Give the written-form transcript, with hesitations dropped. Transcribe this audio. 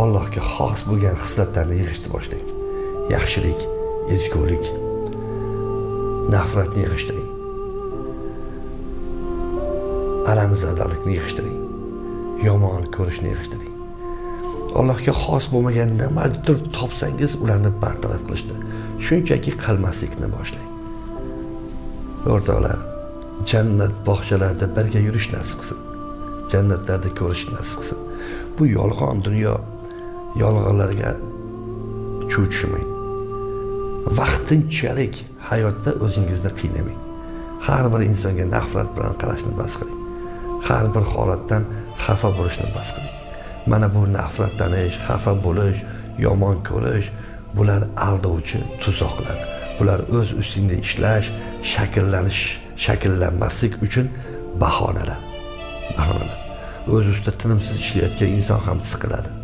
Allohga xos bo'lgan xislatlarni yig'ishni boshlang. Yaxshilik, ezgulik, nafratni yig'ishtiring. Alamzadalikni yig'ishtiring. Yomon ko'rishni yig'ishtiring. Allohga xos bo'lmagan nimadir topsangiz, ularni bartaraf qilishni, shunchaki qilmaslikni boshlang. O'rtoqlar, jannat bog'chalarida birga yurish nasib qilsin. Jannatlarda ko'rish nasib qilsin. Bu yolg'on dunyo yolg'onlarga chuv tushmang. Vaqtinchalik hayotda o'zingizni qiynamang. Har bir insonga nafrat bilan qarashni bas qiling. Har bir holatdan xafa bo'lishni bas qiling. Mana bu nafratlanish, xafa bo'lish, yomon ko'rish, bular aldovchi tuzoqlar. Bular o'z ustingda ishlash, shakllanish, shakllanmaslik uchun bahonalar. Bahonalar. O'z ustida tinimsiz ishlayotgan inson ham siqiladi.